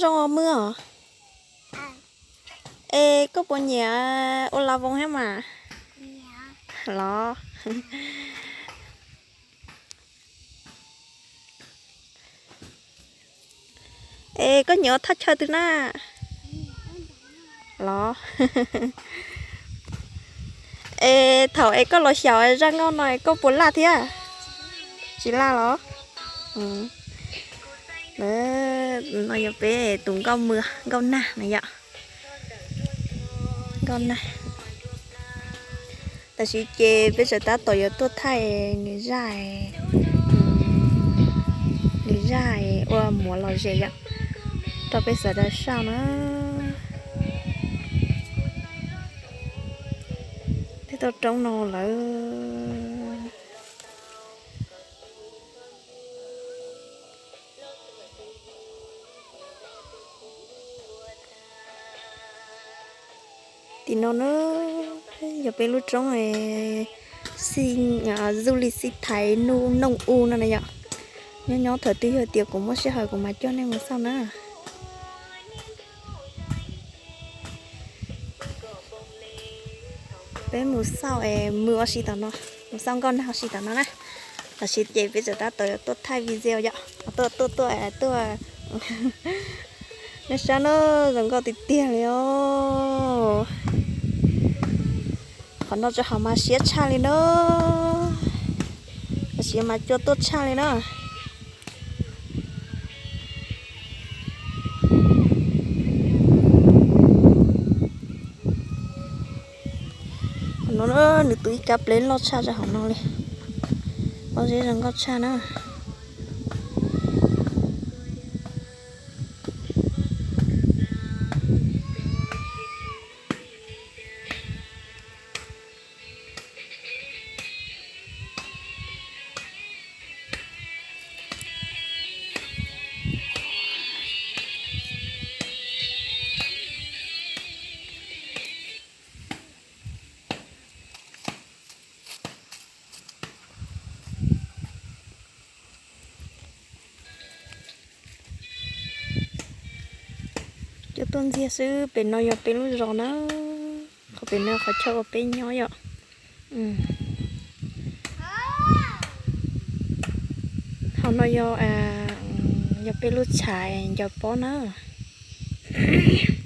Zoo os, Maj. Es koj puas nyiam ua la voos thiab mas? Los. Es koj nyiam ua thaj chaw twg na? Los. Es thaum es koj los xyaum zaj nkauj no es koj puas laj thiab? Tsis laj los? No yog peb tus nkauj mw, nkauj nag na yom. Nkauj nag. Tam sim ces peb tseem tab tom yuav tuaj thaij nws zaj, nws zaj ua muav los zem yom, rau peb sawv daws saib na. Peb tuaj roob no lawm. Tim no na yog peb lub roob du lịch sinh thái Nông U no na yom. Nyob nyob thaum twg yog tias kuv muaj sij hawm kuv mam coj nej mus xauj na. Peb mus xauj es mus ua si tom no, mus xauj nkauj nag ua si tom no na. Tam sim ces peb tseem tab tom tuaj thaij video yom, tuaj tuaj tuaj tuaj. Nej saib na, zoo nkauj tiag tiag li os. Qhov no tsis hauv mas siab tshaj li na. Tam sim mas cua tuaj tshaj li na. Qhov no nws tu ib kab pleb loj tshaj rau hauv no li. Pob zeb zoo nkauj tshaj na. Cua tuaj ntxiag xwb, pem no yog peb lub zos na. Qhov pem no qhov chaw uas peb nyob yom. Hauv no yog, yog peb lub tshav ncaws pob na.